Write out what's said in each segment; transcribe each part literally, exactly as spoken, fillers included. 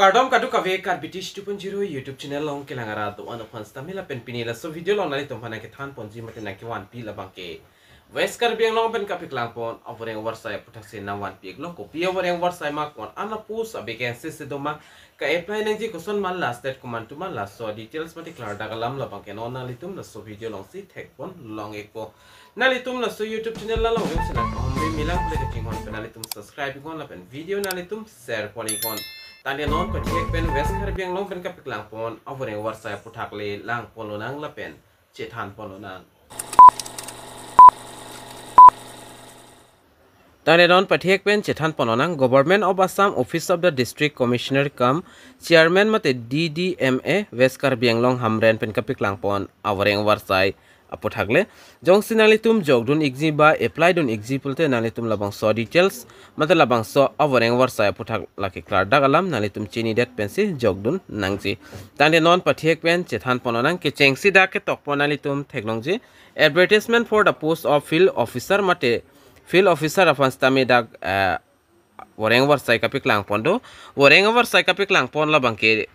Kardom kadokave Karbi Tish two point zero YouTube channel along kelang arat do-an aphan sitame lapen pini laso video along nanglitum aphan nangkethan ponji mate nangkevanpi labang ke West Karbi Anglong pen kapeklang pon avoreng avarsai aputhaksi nangvanpi iklo, kopi avoreng avarsai ma, ko-an a-post avacancy si doma, ka-apply nangji koson ma, last date komantu ma, laso details mate klardak alam labang ke non nanglitum laso video alongsi thek pon long ikpo. Nanglitum laso YouTube channel along jongsi nangkahumri milang pule kachinghon pen nanglitum subscribe iknon lapen video nanglitum share pon iknon. Tangte non pathek pen West Karbi Anglong pen kapeklang pon avoreng avarsai aputhak le lang pon lonang lapen chethan pon lonang. Tangte non pathek pen chethan pon lonang, Government of Assam, Office of the District Commissioner cum Chairman mate D D M A, West Karbi Anglong Hamren pen kapeklang pon avoreng avarsai aputhak le. Jongsi nanglitum jokdun ikji ba apply dun ikji pulote nanglitum labangso details mate labangso avoreng avarsai aputhak lake klardak alam nanglitum chinidet pensi jokdun nangji. Tangte non pathek pen chethan pon lonang, kechengsi dak ketok pon nanglitum theklongji, advertisement for the post of field officer mate field officer aphan sitame dak, eh, avoreng avarsai kapeklang pon do. Avoreng avarsai kapeklang pon labang ke,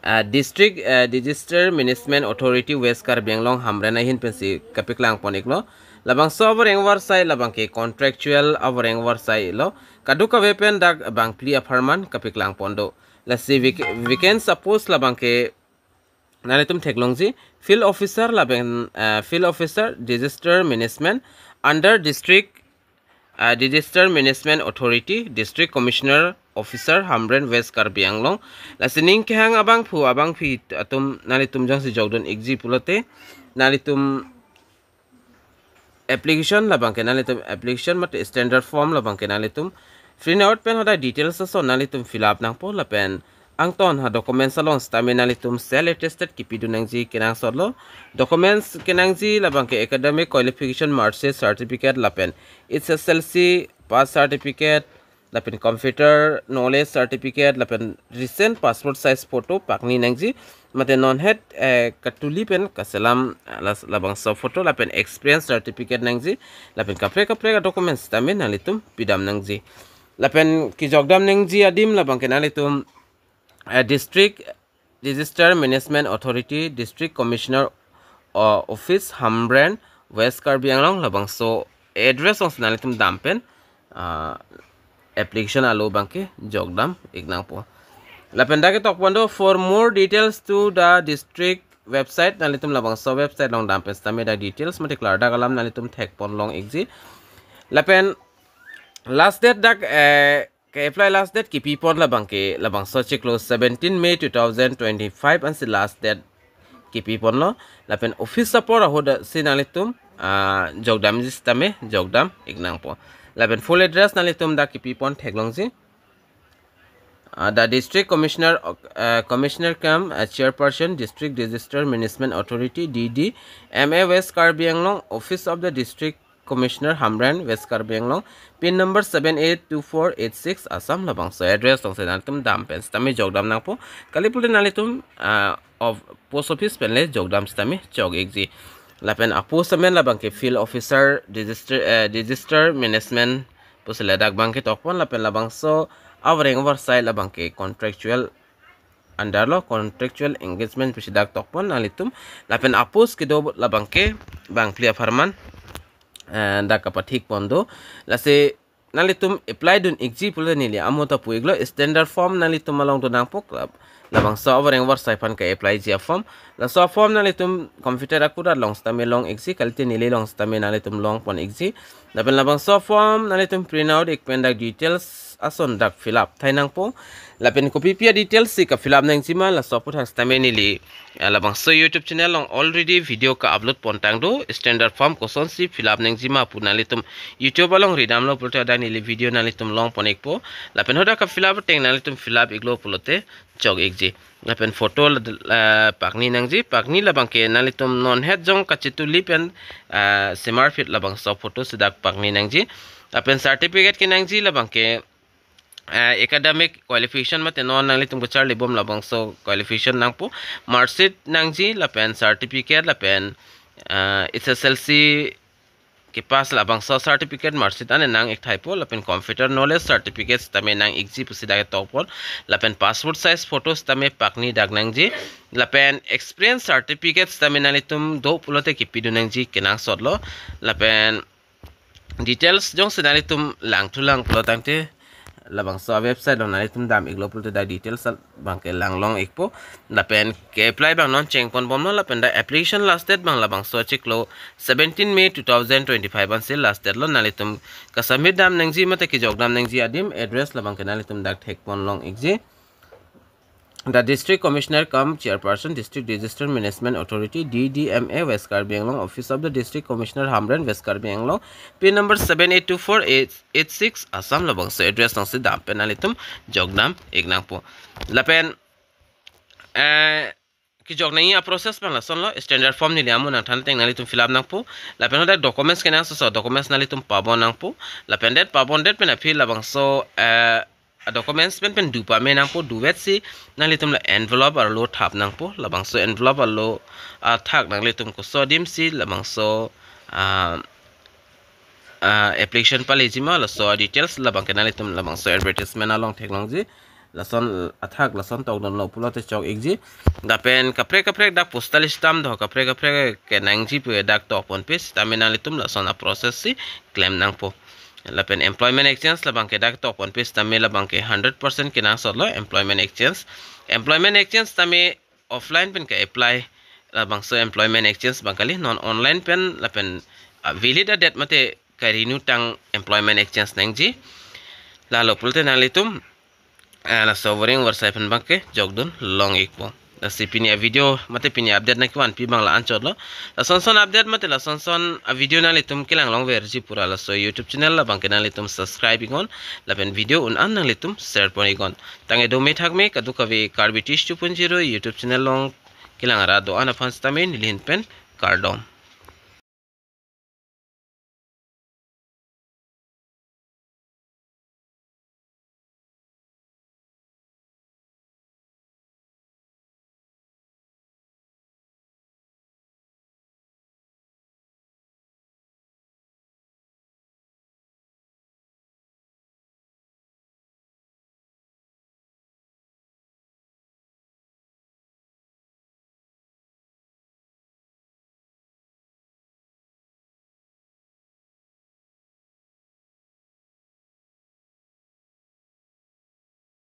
ah, District, ah, Disaster Management Authority West Karbi Anglong Hamren ahin pensi kapeklang pon iklo. Labangso avoreng avarsai labang ke contractual avoreng avarsai lo. Kadokave pen dak bangphli apharman kapeklang pon do. Lasi vac-, vacant post labang ke nanglitum theklongji, field officer lapen, ah, field officer disaster management under district, ah, Disaster Management Authority, District Commissioner Officer Hamren, West Karbi Anglong. Lasi ning kehang abangphu abangphi atum nanglitum jongsi jokdun ikji pulote nanglitum application labang ke nanglitum application mate standard form labang ke nanglitum print out pen hadak details ason nanglitum fill up nangpo lapen angton ha documents along sitame nanglitum self attested kipidun nangji kenangsot lo. Documents kenangji labang ke academic qualification mark sheet certificate lapen H S L C pass certificate lapen computer knowledge certificate lapen recent passport size photo pakni nangji. Mate non het, eh, katuli pen kaselam, eh, las-, labangso photo lapen experience certificate nangji. Lapen kaprek kaprek a-documents sitame nanglitum pidam nangji. Lapen kejokdam nangji adim labang ke nanglitum, eh, District Disaster Management Authority, District Commissioner, uh, Office, Hamren, West Karbi Anglong, labangso address alongsi nanglitum dam pen, uh, application alo abang ke jokdam ik nangpo. Lapen dak ketok pon do, for more details to the district website, nanglitum labangso website along dam pen sitame dak details mate klardak alam nanglitum thek pon long ikji. Lapen last date dak, eh, ke-apply last date kipi pon labang ke labangso chiklo seventeen May two thousand twenty-five ansi last date kipi ponlo. Lapen office apor ahut si nanglitum, ah, jokdamji sitame jokdam ik nangpo. Lapen full address nanglitum dak kipi pon theklongji. Ah, the District Commissioner, ah, Commissioner cum, ah, Chairperson, District Disaster Management Authority, D D M A, West Karbi Anglong, Office of the District Commissioner, Hamren, West Karbi Anglong, pin number seven eight two four eight six, Assam, labangso address alongsi nanglitum dam pen sitame jokdam nangpo. Kali pulote nanglitum, ah, of post office pen le jokdam sitame chok ikji. Lapen a-post amen labang ke field officer, disaster, eh, disaster management pusi ladak abang ketok pon, lapen labangso avoreng avarsai labang ke contractual under lo, contractual engagement pusi dak tok pon nanglitum. Lapen a-post kedo labang ke bangphli apharman, eh, dak kapathik pon do. Lasi nanglitum apply dun ikji pulo neli amo ta pu iklo, standard form nanglitum along do nangpo, labangso avoreng avarsai aphan ke-apply ji a-form. Laso a-form nanglitum computer akurat along sitame long ikji, kalite neli along sitame nanglitum long pon ikji. Lapen labangso form nanglitum print out ik pen dak details ason dak fill up thai nangpo. Lapen kopi pi a-details si ka-fill up nangji ma, laso aputhak sitame neli, eh, labangso YouTube channel along already video ka-upload pontang do, standard form kosonsi fill up nangji ma pu nanglitum YouTube along ridamlo pulote hadak neli video nanglitum long pon ikpo. Lapen hadak ka-fill up ateng nanglitum fill up iklo pulote chok ikji. Lapen photo la-, la pakni nangji, pakni labang ke nanglitum non het jong kachetuli pen, ah, semarphit labangso photo si dak pakni nangji. Lapen certificate kenangji labang ke, ah, academic qualification mate non nanglitum kacharli bom labangso qualification nangpo, mark sheet nangji, lapen certificate, lapen, ah, H S L C kepass labangso certificate marksheet an nang-ik thaipo, lapen computer knowledge certificate sitame nang-ikji pusi dak tokpon, lapen passport size photo sitame pakni dak nangji, lapen experience certificate sitame nanglitum do pulote kipidun nangji kenangsotlo, lapen details jongsi nanglitum langthulang pulo tangte labangso a-website along nanglitum dam-iklo pulote dak details abangke langlong-ikpo. Lapen ke-apply abang non chengponbomlo, lapen dak application last date abang labangso chiklo seventeen May two thousand twenty-five ansi last date lo. Nanglitum ka-submit dam nangji mate kejok dam nangji adim address labangke nanglitum dak thekponlong-ikji. The District Commissioner cum Chairperson, District Disaster Management Authority, D D M A, West Karbi Anglong, Office of the District Commissioner, Hamren, West Karbi Anglong, pin number seven eight two four eight eight six, Assam, labangso address alongsi dam pen nanglitum jok dam-ik nangpo. Lapen, eh, kejok nangji a-process abang lasonlo, standard form neli amu nangthan ateng nanglitum fill up nangpo. Lapen hadak documents kenangsoso documents nanglitum pabon nangpo. Lapen det pabondet pen aphi labangso, eh, a-documents pen pen du pame nangpo, duvet si nanglitum la envelope arlo thap nangpo. Labangso envelope arlo athak nanglitum koso adim si labangso, ah, ah, application palejima laso details labangke nanglitum labangso advertisement along theklongji. Lason athak lason tokdunlo pulote chok-ikji. Lapen kaprek kaprek dak postal stamp do kaprek kaprek kenangji pu dak tokponpe sitame nanglitum lason a-process si klem nangpo. Lapen employment exchange labangke dak tokponpe sitame labangke hundred percent kenangsotlo employment exchange. Employment exchange sitame offline pen ke-apply labangso employment exchange abang kali, non online pen lapen, ah, valid adet mate ka-renew tang employment exchange nangji. Lalo pulote nanglitum, eh, laso voreng vorsai pen abangke jokdunlong-ikpo. Lasi pini a-video mate pini update nangkevanpi abang la-anchotlo. Lasonson update mate lasonson a-video nanglitum kelang longverji pura laso YouTube channel labangke nanglitum subscribe-iknon, lapen video un-an nanglitum share pon-iknon. Tangte dome thakme kadokave Karbi Tish two point zero YouTube channel along kelang arat do-an aphan sitame neli ahin pen kardom.